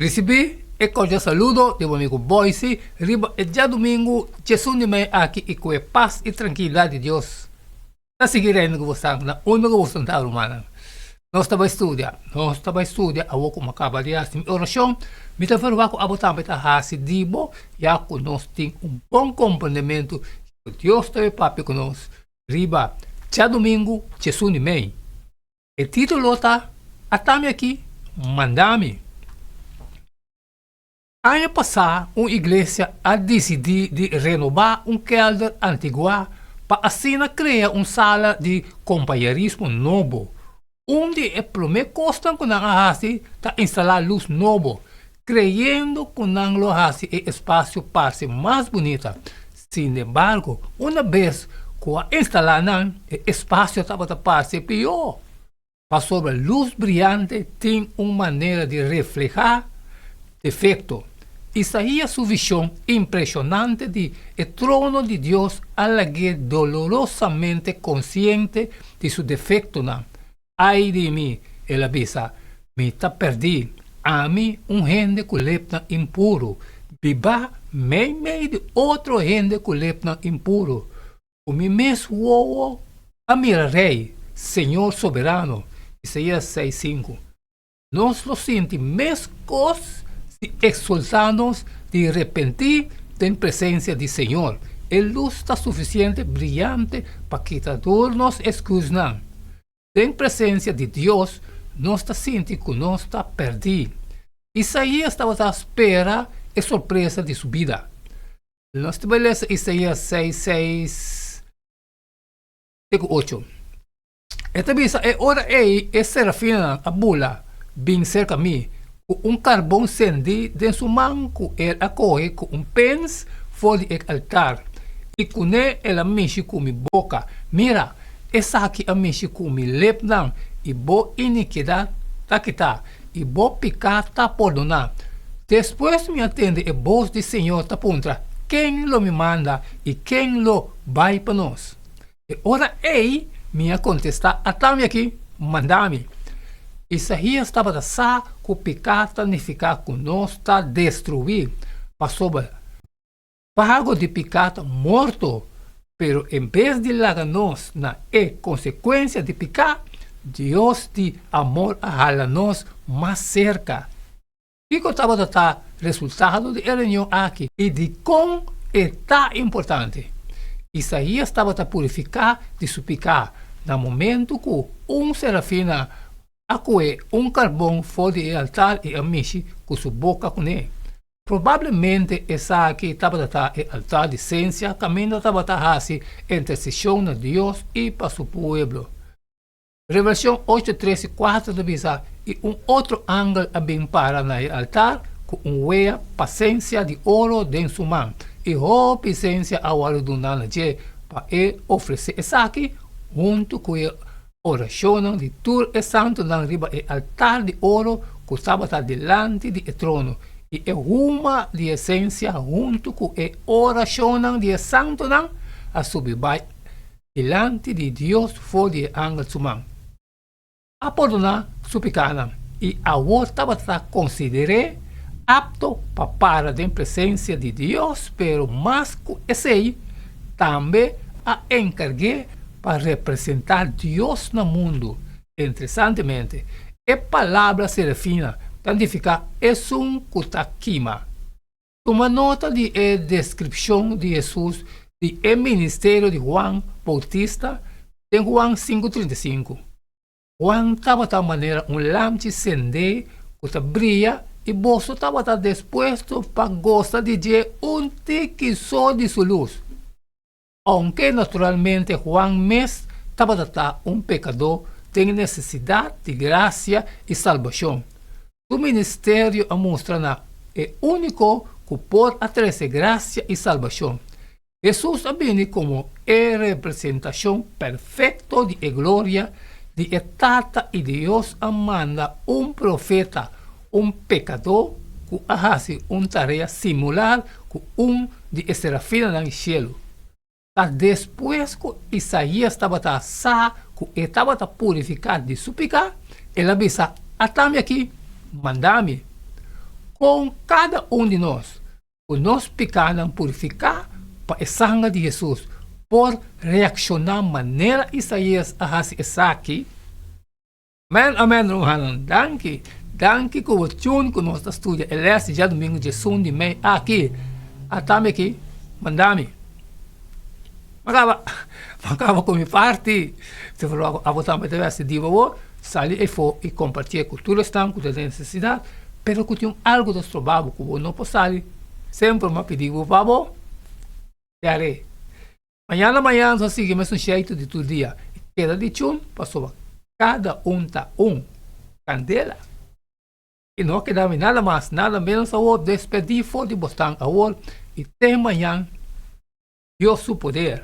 Risibí e kordial saludo di bo amigu Boyce riba e djadumingu djesun di mei aki i ku e pas i trankilidat di Dios ta sigui reina ku bosan na unda ku bosan ta rumannan. Nos ta bai studia, nos ta bai studia awor ku mi a kaba di hasi mi orashon, mi ta ferwagt ku abo tambe ta hasi di bo ya ku nos tin un bon komprendementu ku Dios ta bai papia ku nos riba djadumingu djesun di mei. E título ta Atami Aki, Mandami. Aña pasá un iglesia a disidí di renobá un kèlder antiguá pa asina krea un sala di kompañerismo nobo. Un di e promé kosnan ku nan a hasi ta instalá lus nobo, kreyendo ku nan lo hasi e espasio parse mas bunita. Sinembargo, una bes ku a instalá nan, e espasio tabata parse pió. Pasobra lus briante tin un manera di reflehá defekto. Isaías su vishon impreshonante di e trono di Dios a lag'é dolorosamente konsiente di su defektonan. Ai di mi, el a bisa, mi ta pèrdí, ami, un hende ku lepnan impuru, bibá meimei di otro hende ku lepnan impuru. Ku mi mes wowo a mira Rei, Señor Soberano. Isaías seis sinku. Nos lo sinti meskos si eksultá nos di repentí den presensia di Señor. E lus ta sufisiente briante pa kita tur nos esküsnan. Den presensia di Dios nos ta sinti ku nos ta pèrdí. Isaías tabata spera e sorpresa di su bida. Nos ta bai lesa Isaías seis, seis te ku ocho. E ta bisa, E ora ei e serafinnan a bula bin serka mi, ku un karbon sendí den su man ku el a kohe ku un pens for di e altar, i kuné el a mishi ku mi boka. Mira, esaki a mishi ku mi lepnan, i bo inikidat ta kitá, i bo piká ta pordoná. Despues mi a tende e bos di Señor ta puntra, Ken lo mi manda, i ken lo bai pa nos? E ora ei mi a kontestá, Atami aki, manda mi. Isaías tabata sa ku piká ta nifiká ku nos ta destruí, pasobra pago di piká ta morto. Pero en bes di laga nos na e konsekuensia di piká, Dios di amor a hala nos mas serka. Kiko tabata ta resultado di e reunion aki i dikon e ta importante? Isaías tabata purifiká di su piká na momentu ku un serafina a kohe un karbon for di e altar i a mishi ku su boka kuné. Probablemente esaki tabata ta e altar di sensia kaminda tabata hasi interseshon na Dios i pa su pueblo. Revelashon ocho, tres i kuater ta bisa, I un otro angel a bin para na e altar ku un wea pa sensia di oro den su man, i hopi sensia a wòrdu duná na dje pa e ofresé esaki huntu ku e orashonnan di tur e santunan riba e altar di oro ku tabata dilanti di e trono, i e huma di e sensia huntu ku e orashonnan di e santunan a subi bai Dilanti di Dios for di e angel su man. A pordoná su pikánan i awor tabata konsider'é apto pa para den presensia di Dios, pero mas ku esei, tambe a enkarg'é pa representá Dios na mundu. Interesantemente, e palabra serafina ta nifiká esun ku ta kima. Tuma nota di e deskripshon di Hesus di e ministerio di Huan Boutista den Huan sinku 35. Huan tabata manera un lamchi sendé ku ta bria i boso tabata dispuesto pa gosa di dje un tiki so di su lus. Ounke naturalmente Huan mes tabata ta un pekadó den nesesidat di grasia i salbashon, su ministerio a mustra na e úniko ku por a trese grasia i salbashon. Hesus a bini komo e representashon perfekto di e gloria di e Tata i Dios a manda un profeta, un pekadó ku a hasi un tarea simular ku un di e serafinanan di shelu. Ta despues ku Isaías tabata sa ku e tabata purifiká di su piká, el a bisa, Atami aki, manda mi. Kon kada un di nos, ku nos pikánan purifiká pa e sanger di Hesus, por reakshoná manera Isaías a hasi esaki? Amen, amen, rumannan. Danki. Danki ku bo tune ku nos ta studia e lès di djadumingu djesun di mei aki. Atami aki, manda mi. M'a kaba, m'a kaba ku mi parti. Si bo wak abo tambe ta wèsti di bo, sali efo i kompartié ku tur esnan ku ta den nesesidat, pero ku tin algu ta stroba bo ku bo no por sali, semper m'a pidi bo pa bo yare. Mañana mañana nos a sigui mesun sheitu di tur dia i keda di chun pasobra kada un ta un kandela. I no a keda mi nada mas, nada menos awor despedí for di bosnan awor i te mañan Dios su poder.